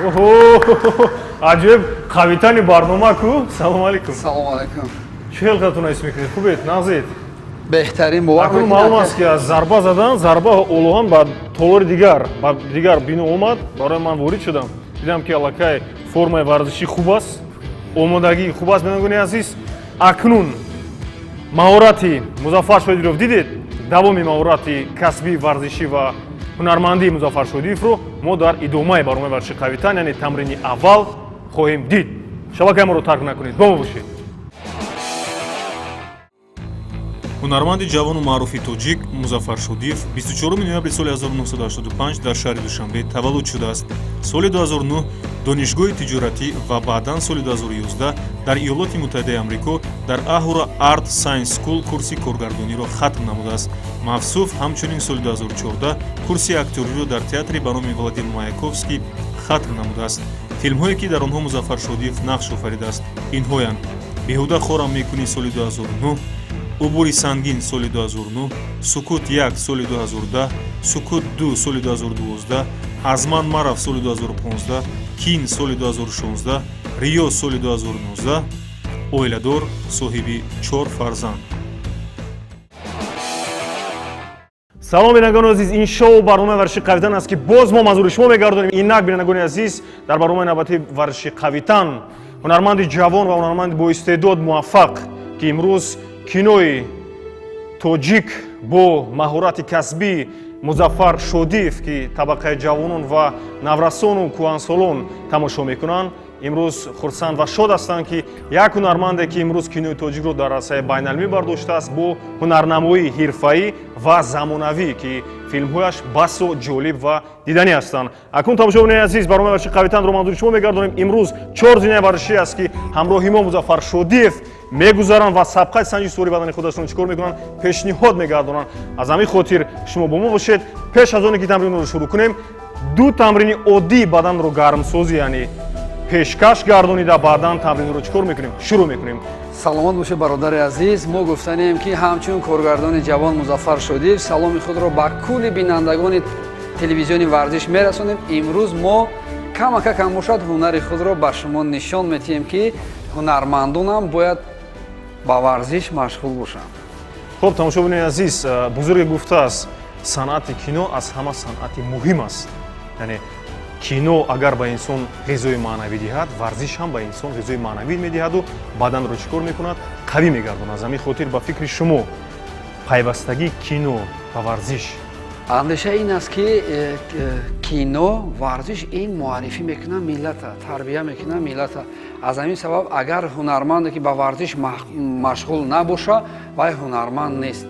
Оҳо, аҷиб қавитани барнома ку. Салом алейкум. Салом алейкум. Чӣ хел худатон ҳис мекунед? Хубед, нағзед? Беҳтарин, бовар. Акнун маълум аст, ки аз зарба задан, зарба олоҳан ба толори дигар, ба дигар бино омад. Барои ман ворид шудам, дидам, ки аллакай формаи варзишӣ хуб аст, омодагӣ хуб аст. Бинандагони азиз, акнун маҳорати Музаффар Шодиевро дидед. Давоми маҳорати касбии варзишӣ ва ҳунармандии Музаффар Шодиевро мо дар идомаи барномаи варзиши «Қавитан», яъне тамрини аввал, хоҳем дид. Шабакаи моро тарк накунед, бо мо бошед. Ҳунарманди ҷавону маъруфи тоҷик Музаффар Шодиев 24 ноябри соли 1985 дар шаҳри Душанбе таваллуд шудааст. Соли 2009 Донишгоҳи тиҷоратӣ ва баъдан соли 2011 дар Иёлоти Муттаҳидаи Амрико дар Ahura Art Science School курси коргардониро хатм намудааст. Мавсуф ҳамчунин соли 2014 курси актёриро дар театри ба номи Владимир Маяковский хатм намудааст. Филмҳое, ки дар онҳо Музаффар Шодиев нақш офаридааст, инҳоянд: «Беҳуда хорам мекунӣ» соли 2009, «Убури сангин» соли 2009, «Сукут 1» соли 2010, «Сукут 2» соли 2012, «Аз ман марав» соли 2015, «Кин» соли 2016, «Риё» соли 2019. Оиладор, соҳиби чор фарзанд. Салом, бинандагони азиз! Ин шоу барномаи варзиши «Қавитан» аст, ки боз мо манзури шумо мегардонем. Инак, бинандагони азиз, дар барномаи навбатии варзиши «Қавитан» ҳунарманди ҷавон ва ҳунарманди боистеъдод, муваффақ, ки имрӯз кинои тоҷик бо маҳорати касбӣ Музаффар Шодиев, ки табақаи ҷавонон ва наврасону кӯҳансолон тамошо мекунанд, имрӯз хурсанд ва шод ҳастанд, ки як ҳунарманде, ки имрӯз кинои тоҷикро дар арсаи байналмилалӣ бардоштааст бо ҳунарнамоии ҳирфаӣ ва замонавӣ, ки филмҳояш басо ҷолиб ва диданӣ ҳастанд. Акнун, тамошобинони азиз, барномаи варзиши «Қавитанро» манзури шумо мегардонем. Имрӯз чор зинаи варзишӣ аст, ки ҳамроҳи мо Музаффар Шодиев мегузаранд ва сабқаи санҷи сури бадани худашон чӣ кор мекунанд, пешниҳод мегардонанд. Аз ҳамин хотир шумо бо мо бошед. Пеш аз оне ки тамринро шурӯъ кунем, ду тамрини оддии баданро гармсозӣ, яъне пешкаш гардонида, баъдан тамринро чӣ кор мекунем, шурӯъ мекунем. Саломат бошед, бародари азиз. Мо гуфтанем, ки ҳамчун коргардони ҷавон Музаффар Шодиев саломи худро ба кулли бинандагони телевизиони «Варзиш» мерасонем. Имрӯз мо камакакам бошад, ҳунари худро ба шумо нишон медиҳем, ки ҳунармандонам бояд ба варзиш машғул бошанд. Хуб, тамошобинони азиз, бузурге гуфтааст: санъати кино аз ҳама санъати муҳим аст. Яъне кино агар ба инсон ғизои маънавӣ диҳад, варзиш ҳам ба инсон ғизои маънавӣ медиҳаду баданро чӣ кор мекунад, қавӣ мегардонад. Аз ҳамин хотир, ба фикри шумо, пайвастагии кино ба варзиш? Андеша ин аст, ки кино, варзиш ин муаррифӣ мекунад миллата, тарбия мекунад миллата. Аз ҳамин сабаб, агар ҳунарманде, ки ба варзиш машғул набоша, вай ҳунарманд нест.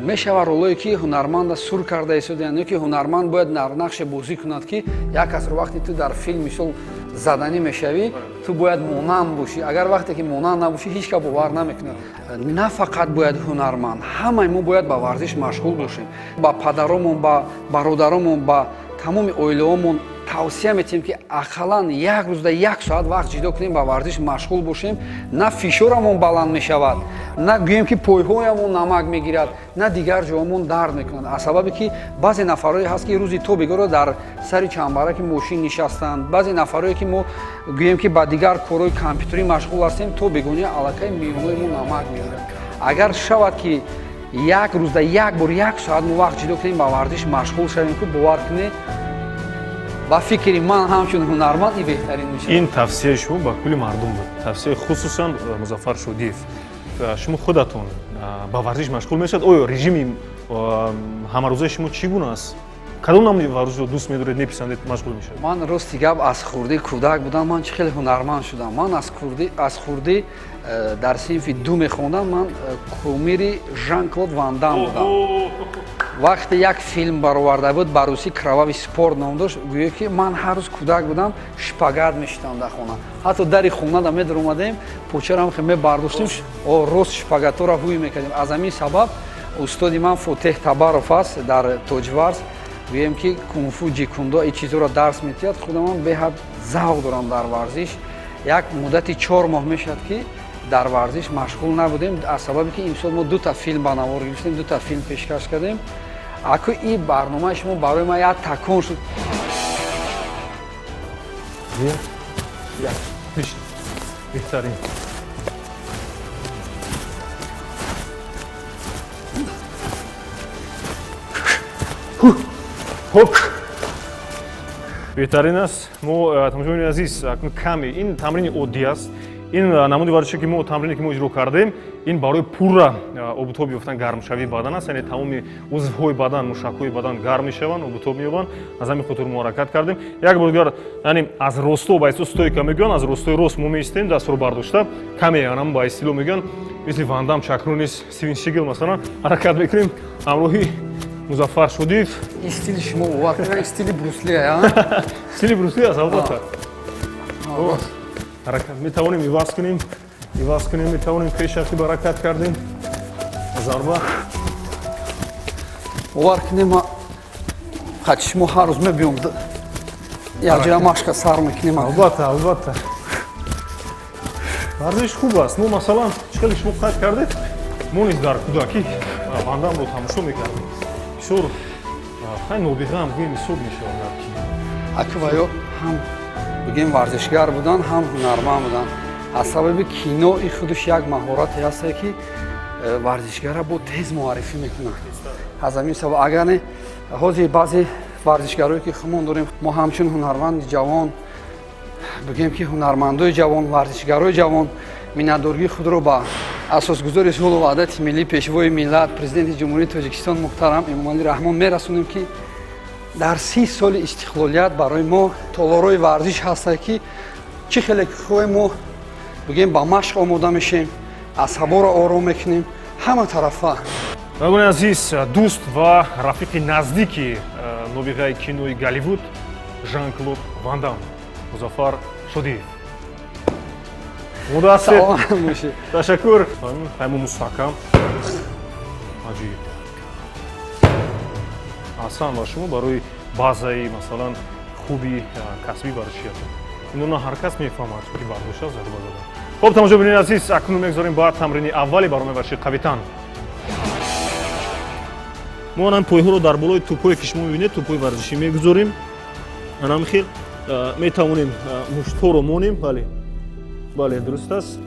Мешавад ролое, ки ҳунарманда сур карда истода, ё ки ҳунарманд бояд дар нақше бозӣ кунад, ки як касро вақте ту дар филм, мисол, заданӣ мешавӣ, ту бояд монанд бошӣ. Агар вақте ки монанд набошӣ, ҳеҷ кас бовар намекунад. На фақат бояд ҳунарманд, ҳамаи мо бояд ба варзиш машғул бошем. Ба падаромон, ба бародаромон, ба тамоми оилаҳомон тавсия метиҳем, ки ақаллан як рӯзда як соат вақт ҷудо кунем, ба варзиш машғул бошем. На фишорамон баланд мешавад, на гӯем, ки пойҳоямон намак мегирад, на дигар ҷоамон дард мекунад. Аз сабабе ки баъзе нафарое ҳаст, ки рӯзи то бегоро дар сари чамбараки мошин нишастанд, баъзе нафарое, ки мо гӯем, ки ба дигар корҳои компютерӣ машғул ҳастем, то бегоҳӣ аллакай миёнои мо намак мегирад. Агар шавад, ки як рӯзда як бор як соат мо вақт ҷудо кунем, ба варзиш машғул шавем, ку бовар кунед, ба фикри ман, ҳамчун ҳунарманд, ин беҳтарин мешавад. Ин тавсияи шумо ба кулли мардум буд, тавсияи хусусан Музаффар Шодиев. Шумо худатон ба варзиш машғул мешавад? Оё режими ҳамарӯзаи шумо чӣ гуна аст? Кадом намуди варзишро дӯст медоред, меписандед, машғул мешавед? Ман, рости гап, аз хурдӣ кӯдак будам, ман чӣ хеле ҳунарманд шудам? Ман аз хурдӣ дар синфи ду мехондам, ман кумири Жан Клод Ван Дам будам. Вақте як филм бароварда буд ба русӣ, «Кровавый спорт» ном дошт, гӯё ки ман ҳар рӯз кӯдак будам, шпагат мешидам дар хона. Ҳатто дари хонада медаромадем, почарам хе мебардоштем, рост шпагатора ҳуй мекардем. Аз ҳамин сабаб устоди ман Фотеҳ Табаров аст дар Тоҷварз, гӯем ки кунфу, ҷикундо, ин чизҳоро дарс медиҳад. Худамам беҳад завқ дорам дар варзиш. Як муддати 4 моҳ мешавад, ки дар варзиш машғул набудем, аз сабабе ки имсол мо дута филм ба навор гирифтем, дута филм пешкаш кардем. Аку ин барномаи шумо барои ман як такон шуд. Як, бишин. Беҳтарин. Ҳук. Беҳтарин аст. Мо, тамошобинони азиз, акнун каме ин тамрини оддӣ аст. Ин намуди варзише, ки мо, тамрине, ки мо иҷро кардем, ин барои пурра обутоб ёфтан, гармшавии бадан аст, яъне тамоми узвҳои бадан, мушакҳои бадан гарм мешаванд, обутоб меёбанд. Аз ҳамин хотир мо ҳаракат кардем. Як бор дигар, яъне аз росто, ба истилоҳ стойка мегӯянд, аз ростои рост мо меистем, дастро бардошта, каме анам ба истилоҳ мегӯянд, мисли Вандам, Чак Норрис, Стивен Сигал масалан, ҳаракат мекунем ҳамроҳи Музаффар Шодиев. Ин стили шумо, бовар кунед, стили Брусли, а? Стили Брусли аст, албатта. Ҳаракат метавонем иваз кунем, иваз кунем, метавонем. Пешақи ҳаракат кардем, зарба. Бовар кунем, ма қати шумо ҳар рӯз мебиём, якҷоя машқа сар мекунем. Албатта, албатта, варзиш хуб аст. Мо, масалан, чӣ хеле шумо қайд кардед, мо низ дар кӯдакӣ Вандамро тамошо мекардем бисёр. Хай, нобиғаам гӯем ҳисоб мешавад дар кино. Аки ваё ҳам, бигем, варзишгар буданд, ҳам ҳунарманд буданд. Аз сабаби кино и худаш як маҳорате ҳасте, ки варзишгара бо тез муаррифӣ мекунад. Аз ҳамин сабаб, агар не, ҳозир баъзе варзишгарое, ки худмон дорем, мо ҳамчун ҳунарманди ҷавон, бигем, ки ҳунармандои ҷавон, варзишгарои ҷавон, миннатдории худро ба асосгузори сулҳу ваҳдати миллӣ, Пешвои миллат, Президенти Ҷумҳурии Тоҷикистон муҳтарам Эмомалӣ Раҳмон мерасонем, ки дар 30 соли истиқлолият барои мо толорои варзиш ҳастад, ки чӣ хеле ки хоҳем, мо, бигем, ба машқ омода мешем, асаборо ором мекунем ҳама тарафа. Бинандагони азиз, дӯст ва рафиқи наздики нобиғаи кинои Голливуд Жан Клод Вандам, Музаффар Шодиев. Омода ҳастед? Саломат бошед. Ташаккур. Хаймо мустаҳкам, аҷиб. Аҳсан ба шумо барои базаи, масалан, хуби касбӣ варзишиятон. Ино на ҳар кас мефаҳмад, чунки бардошта зарба задан. Хуб, тамошобинони азиз, акнун мегузорем ба тамрини аввали барномаи варзиши қавитан. Мо анам пойҳоро дар болои тӯпҳое, ки шумо мебинед, тӯпҳои варзишӣ, мегузорем. Анам хел метавонем муштҳоро монем. Бале, бале, дуруст аст.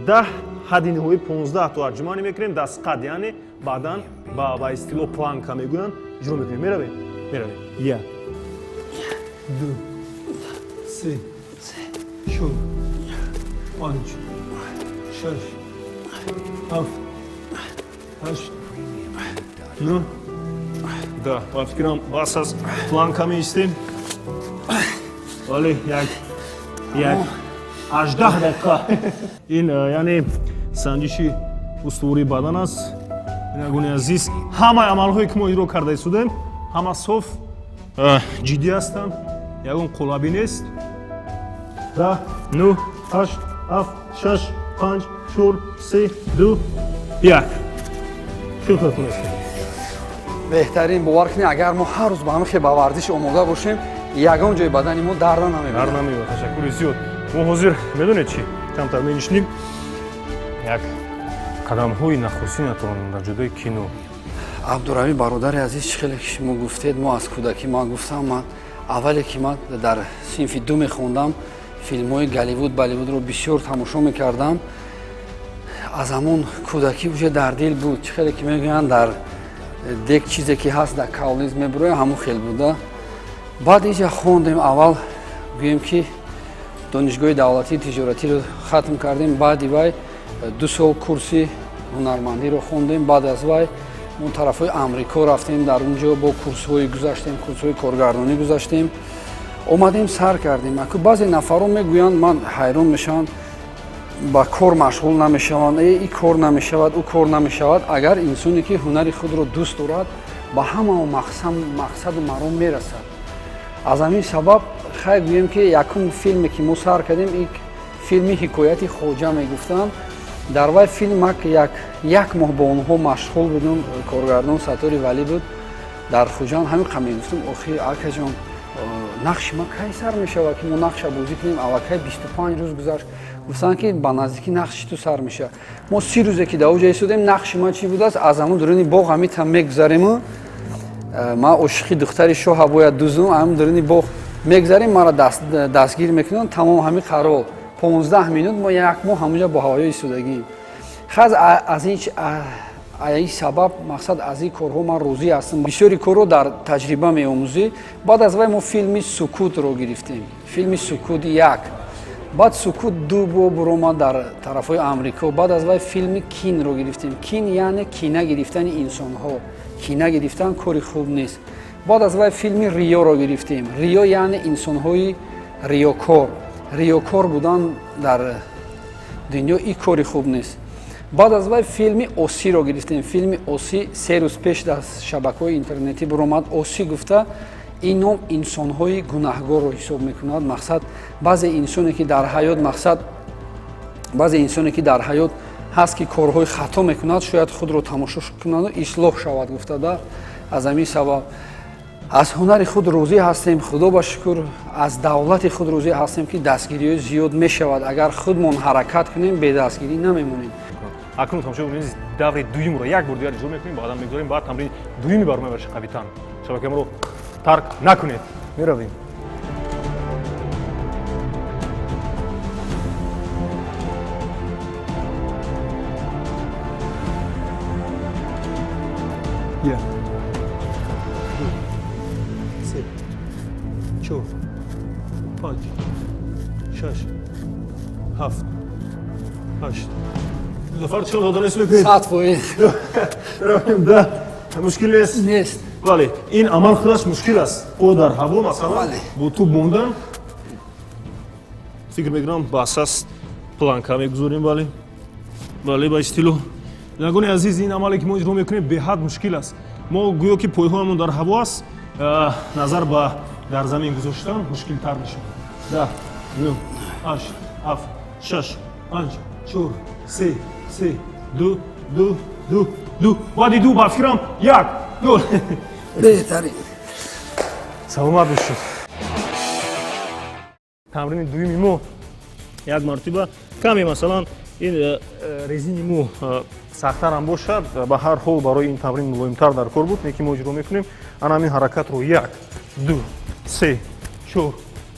10, ҳадди ниҳоӣ 15 то отжимание мекунем, дастқад, яъне баъдан ба истилоҳ планка мегӯянд, иҷро мекунем. Меравем, меравем. Як, ду, се, чор, панҷ, шаш, ҳафт, ҳашт, нӯҳ, 10. Ба фикрам, бас аст. Планка меистем. Бале, як, як, 18 дақиқа. Ин, яъне, санҷиши устувории бадан аст. Бинандагони азиз, ҳамаи амалҳое, ки мо иҷро карда истодем, ҳама соф, ҷиддӣ ҳастанд, ягон қолабӣ нест. 10, нӯҳ, ҳашт, ҳафт, шаш, панҷ, чор, се, ду, як. Чӣ худатон ҳастед? Беҳтарин. Бовар кунед, агар мо ҳар рӯз ба ҳамин хел ба варзиш омода бошем, ягон ҷои бадани мо дарда Дар намебинад. Намеёбад. Ташаккури зиёд. Мо ҳозир, медонед чӣ, камтар менишинем. Як қадамҳои нахустинатон дар ҷодаи кино. Абдуравӣ, бародари азиз, чӣ хеле ки шумо гуфтед, мо аз кӯдакӣ, ман гуфтам, ман аввале ки ман дар синфи ду мехондам, филмҳои Голливуд, Болливудро бисёр тамошо мекардам. Аз ҳамон кӯдакӣ уже дар дил буд. Чӣ хеле ки мегӯянд, дар дег чизе ки ҳаст, дар кавл низ мебурояд, ҳамон хел буда. Баъд иҷа хондем, аввал, гӯем, ки Донишгоҳи давлатии тиҷоратиро хатм кардем. Баъди вай 2 сол курси ҳунармандиро хондем. Баъд аз вай мо тарафҳои Амрико рафтем, дар он ҷо бо курсҳои гузаштем, курсҳои коргардонӣ гузаштем, омадем, сар кардем. Аку баъзе нафарон мегӯянд, ман ҳайрон мешавам, ба кор машғул намешаванд, и кор намешавад, ӯ кор намешавад. Агар инсоне ки ҳунари худро дӯст дорад, ба ҳама мақсаду маром мерасад. Аз ҳамин сабаб, хай, гӯем, ки якум филме, ки мо сар кардем, ин филми «Ҳикояти хоҷа» мегуфтанд. Дар вай филм як моҳ бо онҳо машғул будем. Коргардон Саттори Валӣ буд дар Хуҷанд. Ҳамин қа мегуфтем: «Охи, акаҷон, нақши ман кай сар мешавад, ки мо нақша бозӣ кунем?» Аллакай 25 рӯз гузашт. Гуфтанд, ки ба наздикӣ нақши ту сар мешавад. Мо 30 рӯзе ки дар оҷа истодем, нақши ман чӣ будааст? Аз ҳамун дуруни боғ ҳамита мегузарему ман ошиқи духтари шоҳа бояд дузум. Ҳамун дуруни боғ. Мегзарем, маро дастгир мекунанд, тамом ҳамин қарор 15 минут мо як моҳ ҳамонҷа бо ҳавоё истодагием. Хаз аз ин сабаб мақсад аз ин корҳо ман розӣ ҳастам. Бисёри корро дар таҷриба меомӯзӣ. Баъд аз вай мо филми Сукутро гирифтем. Филми Сукут 1. Баъд Сукут 2 бо буромад дар тарафҳои Амрико. Баъд аз вай филми Кинро гирифтем. Кин яъне кина гирифтани инсонҳо. Кина гирифтан кори хуб нест. Баъд аз вай филми Риёро гирифтем. Риё яъне инсонҳои риёкор. Риёкор будан дар дунё и кори хуб нест. Баъд аз вай филми Осиро гирифтем. Филми Оси 3 рӯз пеш дар шабакаҳои интернетӣ буромад. Оси гуфта ин ном инсонҳои гунаҳгорро ҳисоб мекунад. Мақсад баъзе инсоне ки дар ҳаёт мақсад баъзе инсоне ки дар ҳаёт ҳаст ки корҳои хато мекунад, шояд худро тамошо кунаду ислоҳ шавад гуфтада. Аз ҳамин сабаб аз ҳунари худ розӣ ҳастем, худо ба шукр, аз давлати худ розӣ ҳастем ки дастгириҳои зиёд мешавад. Агар худмон ҳаракат кунем, бедастгирӣ намемонем. Акнун тамошобинони азиз, даври дуюмро як бор дигар иҷро мекунем, баъдан мегузорем ба тамрини дуюми барномаи варзиши қавитан. Шабакаи моро тарк накунед. Меравем. Як, ду, се, чор, панҷ, шаш, ҳафт, ҳашт. Музаффар, чиро доданест мекунед? 100%. Меравем, да. Мушкил нест? Нест. Бале, ин амал худаш мушкил аст. О дар ҳаво, масалан, бо тӯб мондан. Фикр мекунам, ба асас планка мегузорем, бале. Бале, ба истилоҳ. Бинандагони азиз, ин амале ки мо иҷро мекунем беҳад мушкил аст. Мо гӯё ки пойҳоямон дар ҳаво аст, назар ба дар замин гузоштан мушкилтар мешавад. 10, 9, 8, 7, 6, 5, 4, 3, 3, 2, 2, 2, 2. Баъди ду ба фикрам 1, 0. Беҳтарин. Саломат бошед. Тамрини дуюми мо як мартиба каме, масалан, ин резини мо сахттарам бошад, ба ҳар ҳол барои ин тамрин мулоимтар дар кор буд, не ки мо иҷро мекунем. Ана ҳамин ҳаракатро 1, 2, 3, 4,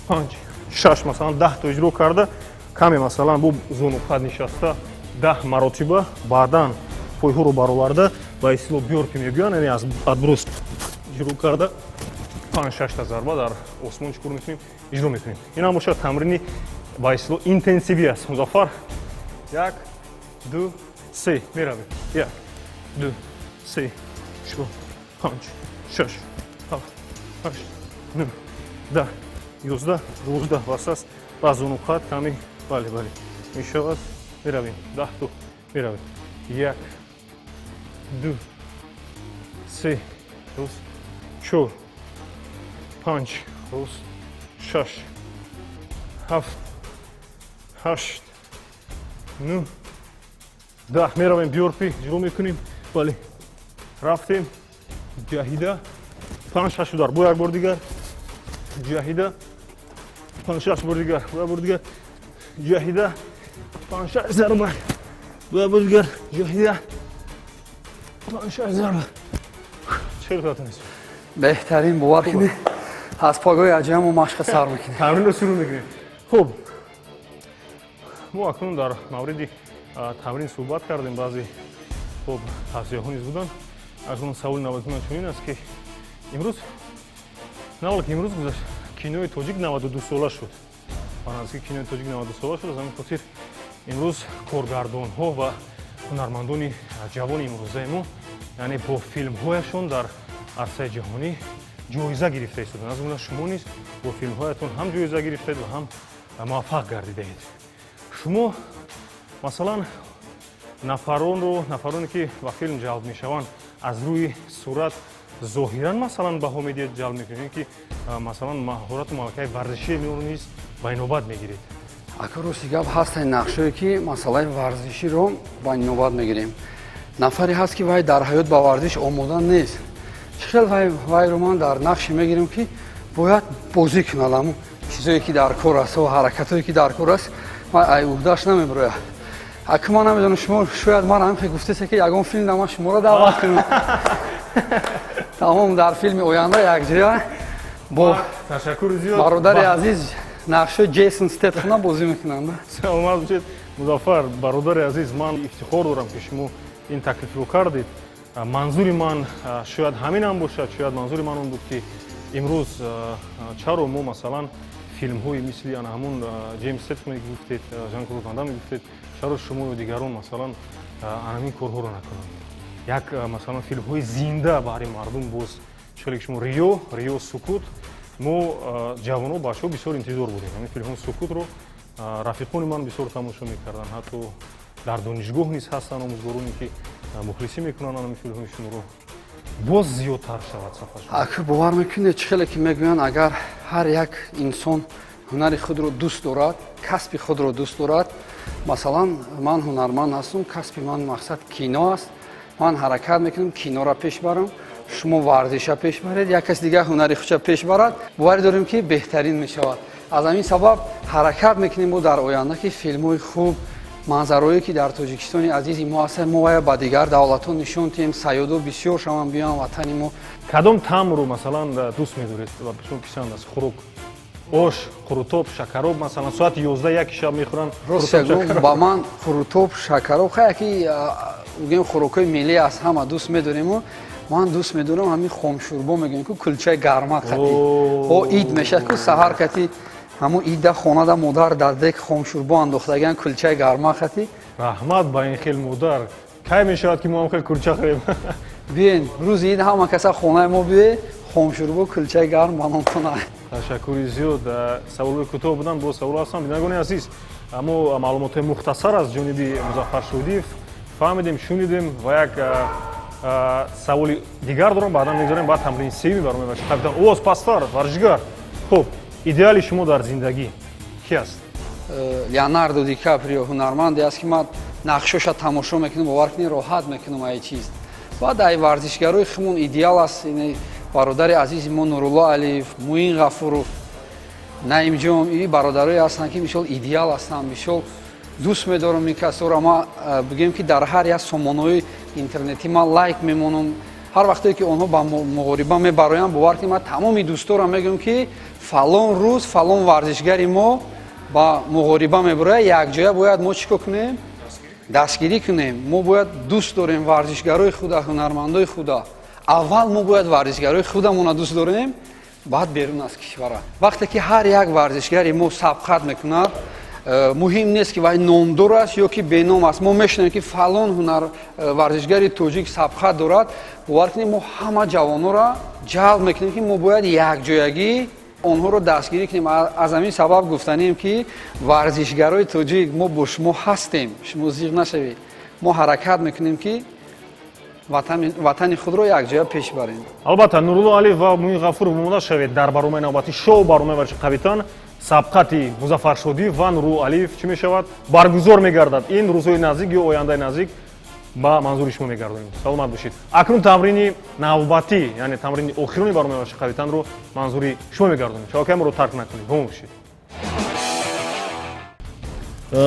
5, 6, масалан, 10 то иҷро карда, каме, масалан, бо зонуқад нишаста 10 маротиба, баъдан пойҳоро бароварда ба истилоҳ бёрпи мегӯянд, яъне аз отброс иҷро карда 5-6 та зарба дар осмон чӣ кор мекунем, иҷро мекунем. Ин ҳам бошад тамрини ба истилоҳ интенсивӣ аст. Музаффар, 1, 2, 3, меравем. 1, 2, 3, 4, 5, 6, 7, 8, 9, 10, 11, 12. Бас аст. Ба зонуқад каме, бале, бале, мешавад. Меравем. 10 то меравем. 1, 2, 3, 4, 5, 6, 7, 8, 9, 10. Меравем, бёрпи иҷро мекунем. Бале, рафтем. Ҷаҳида 5-6 удар. Бо як бор дигар ҷаҳида 5-6 бор дигар. Бо як бор дигар ҷаҳида 5-6 зарба. Бо як бор дигар ҷаҳида 5-6 зарба. Чӣ хелатон аст? Беҳтарин, бовар кунед, аз пойгоҳи аҷам мо машқа сар мекунем. Тамринро шурӯъ мекунем. Хуб, мо акнун дар мавриди тамрин суҳбат кардем, баъзе хуб тавсияҳо низ буданд. Акнун саволи навбати ман чунин аст ки имрӯз, на балки имрӯз гузашт, кинои тоҷик 92 сола шуд. Ба наздики кинои тоҷик 92 сола шуд. Аз ҳамин хотир имрӯз коргардонҳо ва ҳунармандони ҷавони имрӯзаи мо, яъне бо филмҳояшон дар арсаи ҷаҳонӣ ҷоиза гирифта истоданд. Аз ҷумла шумо низ бо филмҳоятон ҳам ҷоиза гирифтаед ва ҳам муваффақ гардидаед. Шумо, масалан, нафароне ки ба филм ҷалб мешаванд, аз рӯи сурат зоҳиран, масалан, баҳо медиҳед, ҷалб мекунед, ки масалан маҳорату малакаи варзишии онро низ ба инобат мегиред? Ака, рости гап, ҳастанд нақшое ки масъалаи варзиширо ба инобат мегирем. Нафаре ҳаст ки вай дар ҳаёт ба варзиш омода нест. Чӣ хел вайро ман дар нақше мегирем ки бояд бозӣ кунад, ҳамун чизое ки дар кор аст ва ҳаракатое ки дар кор аст, вай ай уҳдаш намебирояд. Ака, ман намедонам, шумо шояд ман ҳамин хел гуфтесе ки ягон филм ман шуморо даъват кунам. Тамом, дар филми оянда якҷоя Бо Ташаккури зиёд. Бародари азиз, нақши Ҷейсон Стетхема бозӣ мекунанд. Саломат бошед, Музаффар, бародари азиз. Ман ифтихор дорам, ки шумо ин таклифро кардед. Манзури ман шояд ҳаминам бошад, шояд манзури ман он буд, ки имрӯз чаро мо, масалан, филмҳои мисли ана ҳамун Ҷеймс Стетхем гуфтед, Жан Клод Ван Дам мегуфтед, чаро шумо ё дигарон, масалан, ана ҳамин корҳоро накунанд? Як, масалан, филмҳои зинда баҳри мардум. Боз чӣ шумо Рио, Сукут, мо, ҷавоно, бачаҳо, бисёр интизор будем ҳамин филмҳои Сукутро. Рафиқони ман бисёр тамошо мекарданд, ҳатто дар донишгоҳ низ ҳастанд омӯзгороне, ки мухлисӣ мекунанд ҳамин филмҳои шуморо. Боз зиёдтар шавад сафаш. Ака, бовар мекунед, чӣ хеле ки мегӯянд, агар ҳар як инсон ҳунари худро дӯст дорад, касби худро дӯст дорад. Масалан, ман ҳунарманд ҳастам, касби ман, мақсад, кино аст. Ман ҳаракат мекунам, киноро пеш барам, шумо варзиша пеш баред, як каси дигар ҳунари худша пеш барад, боварӣ дорем, ки беҳтарин мешавад. Аз ҳамин сабаб ҳаракат мекунем мо дар оянда, ки филмҳои хуб, манзароое ки дар Тоҷикистони азизи мо ҳастанд, мо вая ба дигар давлатҳо нишон диҳем, сайёдо бисёр шаванд, биёянд ватани мо. Кадом таъмро, масалан, дӯст медоред ва шумо писанд аст? Хӯрок: ош, қурутоб, шакароб. Масалан, соати 11, 1 шаб мехӯранд. Рост гӯм, ба ман қурутоб, шакароб, хай, ки гӯем, хӯрокҳои миллӣ аз ҳама дӯст медориму ман дӯст медорам ҳамин хомшӯрбо мегӯем ку, кулчаи гарма кати. О, ид мешад ку, саҳар кати, ҳамун ида хонада модар дар дек хомшӯрбо андохтагиан, кулчаи гарма кати. Раҳмат ба ин хел модар. Кай мешавад, ки мо ҳам хел кулча хӯрем? Биен, рӯзи ид ҳама каса хонаи мо бие, хомшӯрбо, кулчаи гарм ба номтона. Ташаккури зиёд. Саволҳои кӯтоҳ буданд, боз савол ҳастам. Бинандагони азиз, мо маълумотҳои мухтасар аз ҷониби Музаффар Шодиев фаҳмидем, шунидем ва як саволи дигар дорам, баъдан мегузорем ба тамрини сеюми барномаи варзиши қавитан. Овоз пасттар, варзишгар. Хуб, идеали шумо дар зиндагӣ ки аст? Леонардо Ди Каприо ҳунарманде аст, ки ман нақшоша тамошо мекунам, бовар кунед, роҳат мекунам ай чиз. Баъд ай варзишгарои химон идеал аст бародари азизи мо Нурулло Алиев, Муин Ғафуров, Наимҷон. И бародарое ҳастанд, ки мисол идеал ҳастанд, мисол дӯст медорам ин касоро. Ма бигӯем, ки дар ҳар як сомонаҳои интернетӣ ман лайк мемонам. Ҳар вақтое ки онҳо ба муғориба мебароянд, бовар кунед, ман тамоми дӯсторам мегӯям, ки фалон рӯз фалон варзишгари мо ба муғориба мебарояд, якҷоя бояд мо чӣ кор кунем? Дастгирӣ кунем. Мо бояд дӯст дорем варзишгарои худа, ҳунармандои худа. Аввал мо бояд варзишгарои худамона дӯст дорем, баъд берун аз кишвара. Вақте ки ҳар як варзишгари мо сабқат мекунад, муҳим нест, ки вай номдор аст ё ки беном аст, мо мешунавем, ки фалон ҳунар варзишгари тоҷик сабқат дорад, бовар кунем, мо ҳама ҷавононро ҷалб мекунем, ки мо бояд якҷоягӣ онҳоро дастгирӣ кунем. Аз ҳамин сабаб гуфтанем, ки варзишгарои тоҷик, мо бо шумо ҳастем, шумо зиқ нашавед, мо ҳаракат мекунем, ки ватани худро якҷоя пеш барем. Албатта, Нурулло Алиев ва Муин Ғафуров, омода шавед. Дар барномаи навбатӣ, шоу барномаи варзиши қавитан, сабқати Музаффар Шодиев ва Нурулло Алиев чӣ мешавад, баргузор мегардад. Ин рӯзҳои наздик ё ояндаи наздик ба манзури шумо мегардонем. Саломат бошед. Акнун тамрини навбатӣ, яъне тамрини охирони барномаи варзиши қавитанро манзури шумо мегардонем. Шабакаи моро тарк накунед, бо мо бошед.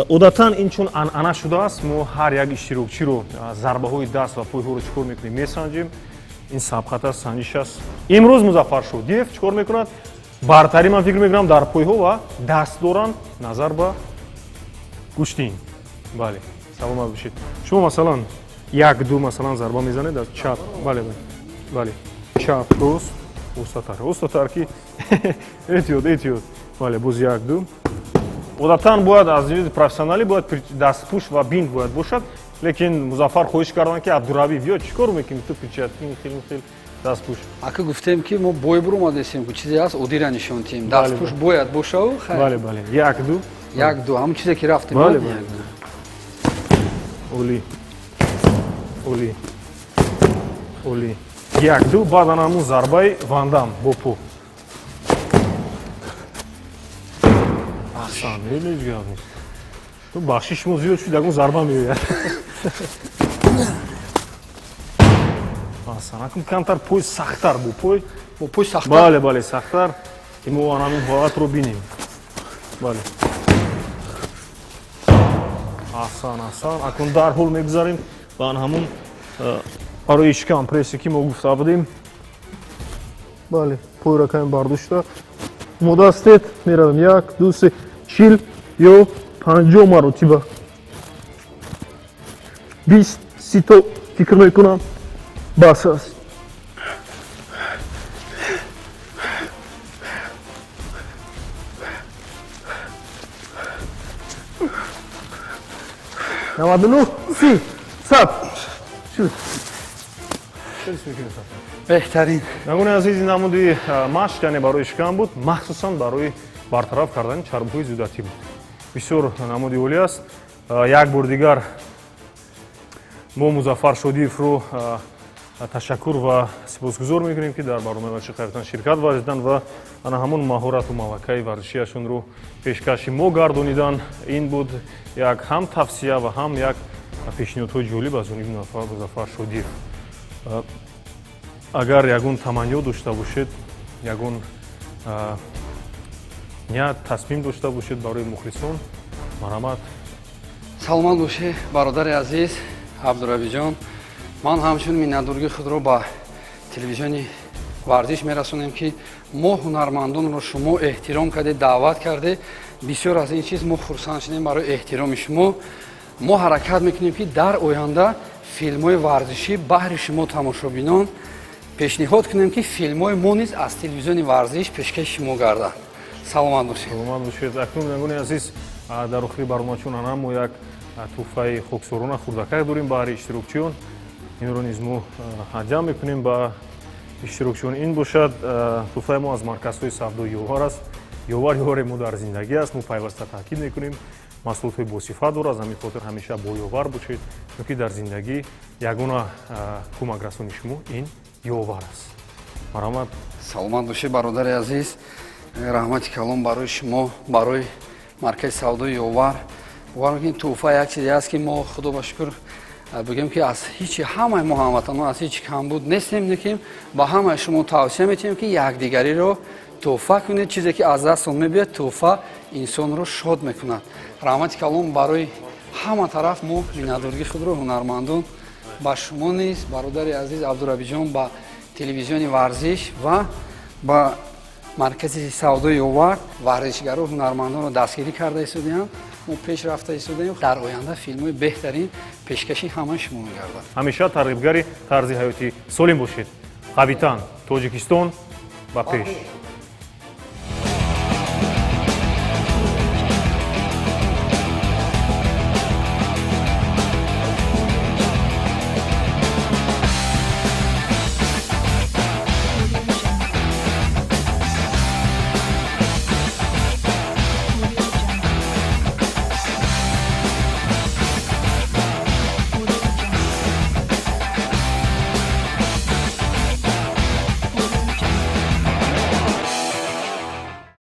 Одатан ин чун анъана шудааст, мо ҳар як иштирокчиро зарбаҳои даст ва пойҳоро чӣ кор мекунем? Месанҷем. Ин сабқат аст, санҷиш аст. Имрӯз Музаффар Шодиев чӣ кор мекунад? Бартарӣ, ман фикр мекунам, дар пойҳо ва даст доранд назар ба гӯштин. Бале, саломат бошед. Шумо, масалан, як, ду, масалан, зарба мезанед аз чап. Бале, чап, рост, устатар, устатар, ки эҳтиёт, эҳтиёт. Бале, боз як, ду. Одатан бояд аз ҷиҳати профессионалӣ бояд дастпӯш ва бинт бояд бошад, лекин Музаффар хоҳиш карданд, ки Абдуравӣ биё, чӣ кор мекунӣ ту, перчатки, хел хел дастпӯш. Ака, гуфтем, ки мо бой буромадесем, ку чизе ҳаст, оддира нишон тиҳем, дастпӯш бояд бошаву. Бале, як, ду. Як, ду, ҳамон чизе ки рафтем. Бале, олӣ, олӣ, олӣ. Як, ду, баъдан ҳамун зарбаи Вандам бо по. Аҳсан, ҳеҷ гап нест. Ту бахшиши шумо зиёд шуд, ягон зарба меояд. Аҳсан, акун камтар пой сахттар, бо пой. Бо пой сахттар. Бале, сахттар, ки мо ҳамин ҳолатро бинем. Бале, аҳсан, аҳсан. Акун дарҳол мегузарем ба ан ҳамун барои шикам прессе, ки мо гуфта будем. Бале, пойро каме бардошта. Омода ҳастед? Меравем. Як, ду, се, 40 ё 50 маротиба. 20, 30 то фикр мекунам бас аст. 99, 30, 100. Шуд. Беҳтарин. Нагуни азиз, ин намуди машқ, яъне барои шикам буд, махсусан барои бартараф кардани чарбҳои зудатӣ буд. Бисёр намуди олӣ аст. Як бор дигар мо Музаффар Шодиевро ташаккур ва сипосгузор мекунем, ки дар барномаи варзиши қавитан ширкат варзиданд ва ана ҳамон маҳорату малакаи варзишиашонро пешкаши мо гардониданд. Ин буд як ҳам тавсия ва ҳам як пешниҳодҳои ҷолиб аз ҷониби Музаффар Шодиев. Агар ягон таманниё дошта бошед, ягон ният, тасмим дошта бошед барои мухлисон, марҳамат. Саломат бошед, бародари азиз Абдурабиҷон. Ман ҳамчун миннатдории худро ба телевизиони варзиш мерасонем, ки мо ҳунармандонро шумо эҳтиром кардед, даъват кардед. Бисёр аз ин чиз мо хурсанд шудем. Барои эҳтироми шумо мо ҳаракат мекунем, ки дар оянда филмҳои варзишӣ баҳри шумо тамошобинон пешниҳод кунем, ки филмҳои мо низ аз телевизиони варзиш пешкаши шумо гардад. Саломат бошед. Саломат бошед. Акнун, бинандагони азиз, дар охири барнома чун ана мо як тӯҳфаи хоксорона хурдакак дорем баҳри иштирокчиён. Инро низ мо ҳадя мекунем ба иштирокчиён. Ин бошад тӯҳфаи мо аз марказҳои савдои Ёвар аст. Ёвар ёвари мо дар зиндагӣ аст. Мо пайваста таъкид мекунем, маҳсулотҳои босифат дорад. Аз ҳамин хотир ҳамеша бо Ёвар бошед, чунки дар зиндагӣ ягона кӯмакрасони шумо ин Ёвар аст. Марҳамат. Саломат бошед, бародари азиз. Раҳмати калом барои шумо, барои маркази савдои Ёвар. Бовар мекунед, тӯҳфа як чизе аст, ки мо, худо ба шукр, бигӯем, ки аз ҳичи ҳамаи мо ҳамватанон аз ҳеҷ камбуд нестем, лекин ба ҳамаи шумо тавсия метиҳем, ки якдигариро тӯҳфа кунед. Чизе ки аз дастон мебиёд, тӯҳфа инсонро шод мекунад. Раҳмати калом барои ҳама тараф. Мо миннатдории худро ҳунармандон ба шумо низ, бародари азиз Абдурабиҷон, ба телевизиони варзиш ва ба маркази савдои Ёвар. Варзишгару ҳунармандонро дастгирӣ карда истодаям. Мо пеш рафта истодаем. Дар оянда филмҳои беҳтарин пешкаши ҳамаи шумо мегардад. Ҳамеша тарғибгари тарзи ҳаёти солим бошед. Қавитан, Тоҷикистон ба пеш.